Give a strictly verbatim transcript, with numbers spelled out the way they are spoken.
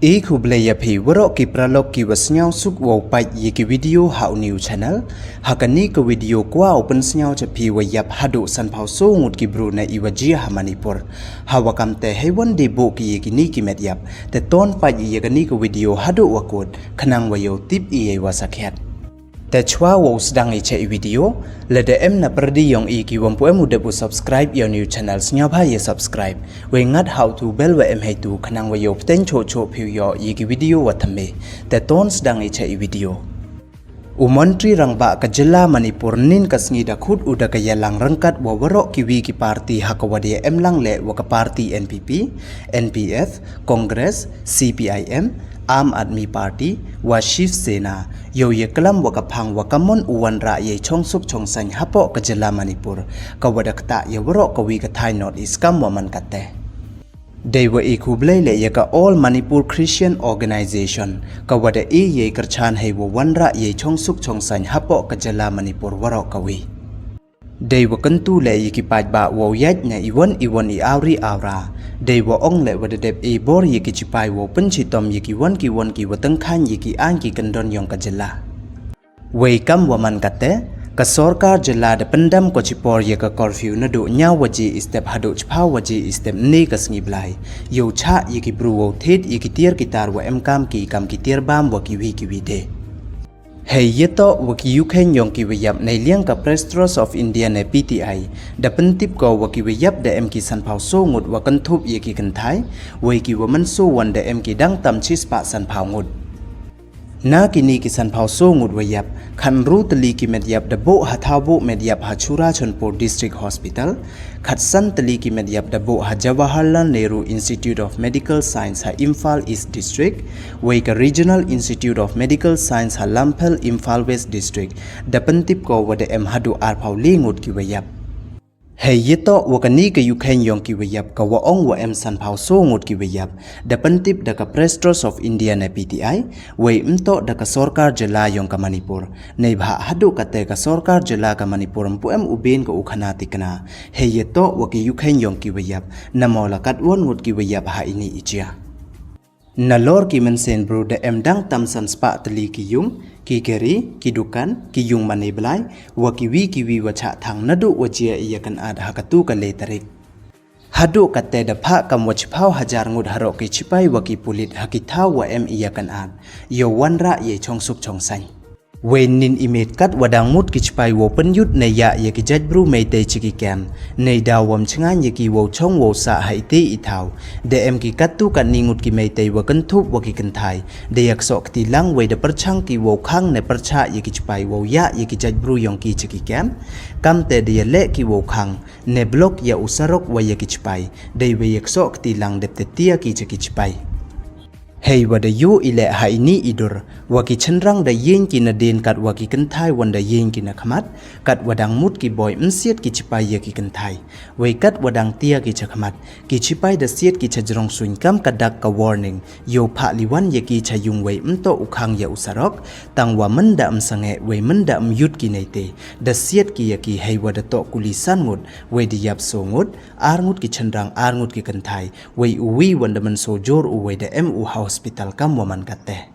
I khublei ya phi waroh ki paralok ki wa sniawsuk wow pait ya ki video ha u new channel. Ha kani ka video kwah u pynsniaw cha phi wa yap haduh sanphaw soo ngut ki bru na i wa jia ha Manipur. Ha wa kam te hei wan di buh ki ya kini ki met yap. Te ton pait ya kani ka video haduh wa kut, khnang wa yow tip i ya wa sakhiat. Te chwa wow sdang i cha i video, lada em na pyrdi yong i ki wam pu em u dep u subscribe ya u new channel, sniawbha ya subscribe. Wei ngat ha u tu bell wa em hei tu, khnang wa yow pteng choh choh phi u yoh ya ki video wa thymme. Te ton sdang i cha i video. U Montri Rangbah ka jylla Manipur nin ka sngi da khut u da ka yalang ryngkat wa waroh ki wi ki party ha ka wa da em lang leh wa ka party N P P, N P F, Congress, C P I M, Aam Aadmi Party, wa Shiv Sena, yow ya klam wa ka phang wa ka mon u wanrah ya i chongsuk chongsaiñ hapoh ka jylla Manipur, ka wa da ktah ya waroh ka wi ka thaiñ North East kam wa man kate. Dei wa i khublei leh ya ka All Manipur Christian Organization, ka wa da i ya i kyrchan hei wa wanrah ya i chongsuk chongsaiñ hapoh ka jylla Manipur waroh ka wi. Dei wa kyntu leh ya ki paidbah wow yait na i wan i wan i awri awra. Dei wa ong leh wa da dep i bor ya ki chipai wow pynchitom ya ki wan ki wan ki wa tyngkhaiñ ya ki aiñ ki kyndon yong ka jylla. Wei kam wa man kate, ka sorkar jylla da pyndam ko chipor ya ka curfew naduh ñiaw waje i step haduh chiphaw waje i step ni ka sngi blai. Yow chah ya ki bru wow thied ya ki tiar ki tar wa em kam ki kam ki tiar bam wa ki wi ki wi de. Hei yatoh wa ki yukheiñ yong ki wa yap, nei liang ka Press Trust of India ne P T I, da pyntip ko wa ki wa yap da em ki sanphaw soo ngut wa kynthup ya ki kynthai, wei ki wa mynsaw wan da em ki dang tam chispah sanphaw ngut. Na kini ki sanphaw soo ngut wa yap, khatynru tylli ki met yap da buh ha thaw buh met yap ha Churachandpur District Hospital, khatsan tylli ki met yap da buh ha Jawaharlal Nehru Institute of Medical Science ha Imphal East District, wei ka Regional Institute of Medical Science ha Lamphel, Imphal West District, da pyntip ko wa da em haduh arphaw le ngut ki wa yap. Hei yatoh wa kani ka yukheiñ yong ki wa yap, ka wa ong wa em sanphaw soo ngut ki wa yap, da pyntip da ka Press Trust of India ne P T I, wei ym toh da ka sorkar jylla yong ka Manipur. Neibhah haduh kate ka sorkar jylla ka Manipur ym pu em u bein ka u khana tikna hei yatoh wa ki yukheiñ yong ki wa yap, namo la katwon ngut ki wa yap ha ini i jia. Nalor ki mynsiem bru da em dang tam sanspah tylli ki yung, ki kari, ki dukan, ki yung mane blai, wa ki wi ki wi wa chah thang naduh wa jia i yakynad ha katu ka le tarik. Haduh kate da phah kam wa chiphaw hajar ngut haroh ki chipai wa ki pulit ha ki thaw wa em i yakynad, yow wanrah ya i chongsuk chongsaiñ. Wei nin i miet kat wa dang mut ki chipai wow pynyut ne yah ya ki jait bru Meitei cha ki kem, nei daw wam chngaiñ ya ki wow chong wow sah ha ite i thaw. Da em ki katu katni ngut ki Meitei wa kynthup wa ki kynthai, da yak soh kti lang wei da pyrchang ki wow khang ne pyrchah ya ki chipai wow yah ya ki jait bru yong ki cha ki kem. Kamte da ya leh ki wow khang, ne block ya u sarok wa ya ki chipai, dei wei yak soh kti lang dep te tia ki cha ki chipai. Hei wa da yoh i leh ha ini i dur, wa ki chynrang da yeng ki nadien kat wa ki kynthai wan da yeng ki na khmat, kat wa dang mut ki boi ym siat ki chipai ya ki kynthai. Wei kat wa dang tia ki cha khmat, ki chipai da siat ki cha jrong suiñ kam ka dak ka warning, yow phah liwan ya ki cha yung wei ym toh u khang ya u sarok, tang wa mynda ym sangeh wei mynda ym yut ki neite, da siat ki ya ki hei wa da toh kuli san ngut, wei da yap soo ngut, ar ngut ki chynrang ar ngut ki kynthai, wei u wi wan da mynsaw jur u wei da em u ha hospital kam wa man kate.